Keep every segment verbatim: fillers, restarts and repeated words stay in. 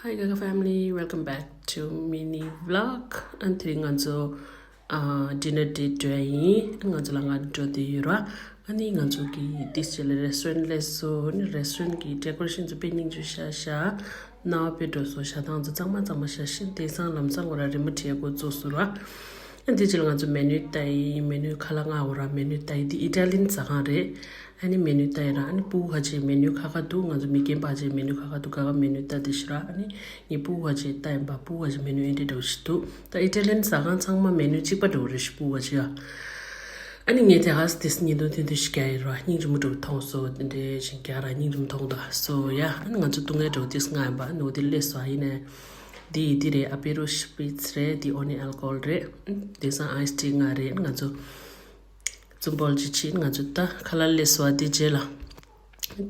Hi Gaga family, welcome back to mini vlog. ཨ་ནི་དེ་རིང་ང་ཚོ་ཨ་dinner date འགྲོ་ཡ་ཡིན། ང་ཚོ་ལ་ང་འགྲོ་བསྡད་ཡོད་ར། ཨ་ནི་ང་ཚོ་གི་ཏིས་ཅེ་ལ་restaurant སླེབས་སོང་། ཨ་ནི་restaurant གི་decoration ཚོ་དཔེ་སྙིང་རྗེ་ཤ་ཤ། ནང་དཔེ་འགྲོ་སོང་། ཞལ་ཐང་ཚོ་གཙང་མ་གཙང་མ་ཤ་ཤ། དེང་སང་ལམ་སང་ཁོ་ར་རི་མོ་བྲིས་ཡ་འགོ་བཙུགས་སོང་ར། ཨ་ནི་དེ་རྗེས་ལ་ང་ཚོ་menu ལྟ་ཡིན། menu ཁ་ལག་ལྔ་འོ་ར་menu ལྟ་ཡིན། འདི་Italian ཟ་ཁང་རེད། ཨ་ནི་menu ལྟ་ཡིན་ར། ཨ་ནི་སྤུ་གུ་ཁ་ཅིག་menu ཁ་ཁ་འདུག་ང་ཚོ་མི་རྒན་པ་ཅིག་menu ཁ་ཁ་འདུག་ག་ག་menu ལྟ་དེ་ཤི་ར། ཨ་ནི་ངའི་སྤུ་གུ་ཁ་ཅིག་ལྟ་ཡིན་པ། སྤུ་གུ་ཁ་ཅིག་menu ཨེ་འདྲ་འདྲ་བོ་ཞིག་འདུག་ད་Italian ཟ་ཁང་ཚང་མ་menu གཅིག་པ་འདྲ་བོ་རེད་ཤི། སྤུ་གུ་ཁ་ཅིག་ཡ། ཨ་ནི་ངས་དེ་ག་དེ་བརྙན་ཐུང་ཐུང་ཐུང་ཞིག་རྒྱག་ཡིན་ར། སྙིང་རྗེ་མོ་འདྲ་བོ་མཐོང་སོང་། དེ་འདྲ་ཞིག་རྒྱག་ར། སྙིང་རྗེ་མོ་མཐོང་འདུག so yeah. ཨ་ནི་ང་ཚོ་སྡུག་བསྔལ་འདྲ་བོ་དེ་ང་ཡིན་པ། ཨ་ནི་འོ་དེ་སླེབས་སོང་། ཨ་ཡིན་ནས། འདི་འདི་རེད། Aperol Spritz རེད། འདི་only alcohol རེད། དེང་སང་iced tea ལྔ་རེད། ང་ཚོ་འཛོམས་པོལ་ཅིག་ཕྱིན། ང་ཚོ་ད་ཁ་ལག་སླེབས་སོང་། དེ་རྗེས་ལ་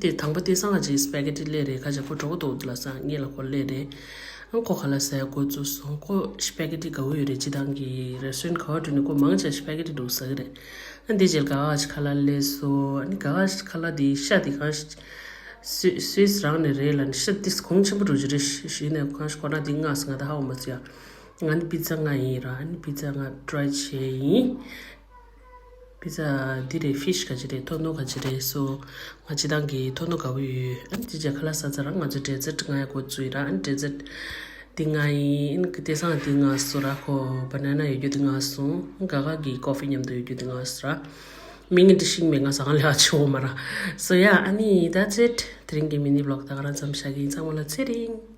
དེ་དང་པོ་དེང་སང་ང་ཅིག་spaghetti སླེབས་རེད། ཁ་ཅིག་ཁོ་གྲོགས་པོ་ཏོག་ལ་སང་ངེད་ལ་ཁོ་སླེབས་རེད། ཨ་ཁོ་ཁ་ལག་ཟ་ཡ་འགོ་བཙུགས་སོང་། ཁོ་spaghetti དགའ་བོ་ཡོད་རེད། སྤྱིར་བཏང་གི་restaurant ག་བ་འགྲོ་ནས་ཁོ་མང་ཆེ་spaghetti འདྲ་བོ་ཟ་གི་རེད། ཨ་དེ་རྗེས་ལ་ག་ག་ཞིག་ཁ་ལག་སླེབས་སོང་། ཨ་ནི་ག་ག་ཞིག་ཁ་ལག་དེ་ཤ་དེ་གང་ཞིག་སུ་སུའི་སི་རང་ནས་རེད་ལ། ནི་ཤ་དེ་གོང་ཆེན་པོ་འདྲ་བོ་ཅིག་རེད་ཤི་ཤི་ནས། གང་ཞིག་ཁོ་ན་དེ་ང་ཟ་ང་ད་ཧ་གོ་མ་སོང་ཡ། ང་ནི་pizza ལྔ་ཡིན་ར། ཨ་ནི་pizza ལྔ་try བྱས་ཡིན། pizza འདི་རེད། fish ག་ཅིག་རེད། ཐོ་ནོ་ག་ཅིག་རེད། so ང་སྤྱིར་བཏང་གི་ཐོ་ནོ་དགའ་བོ་ཡོད། ཨ་ནི་དེ་རྗེས་ཁ་ལག་ཟ་ཚར་ར། ང་ཚོ་dessert ང་ཡ་འགོ་བཙུགས་ཡིན་ར། ཨ་ནི་dessert འདི་ང་ཡིན། ཨ་ནི་དེང་སང་འདི་ང་སོང་ར། ཁོ་banana ཡོད་རྒྱུ་འདི་ང་སོང་། ག་ག་གི་coffee མཉམ་དུ་ཡོད་རྒྱུ་འདི་ང་སོང་ར། མིང་འདི་ཤེས་མེད། ང་ཟ་ཁང་ལ་ཡ་ཆེ་བོ་མ་ར། so yeah, ཨ་ནི་that's it. དེ་རིང་གི་mini vlog ད་ག་རང་མཚམས་བཞག་གི་ཡིན། ཚང་མ་ལ་ཚེ་རིང་།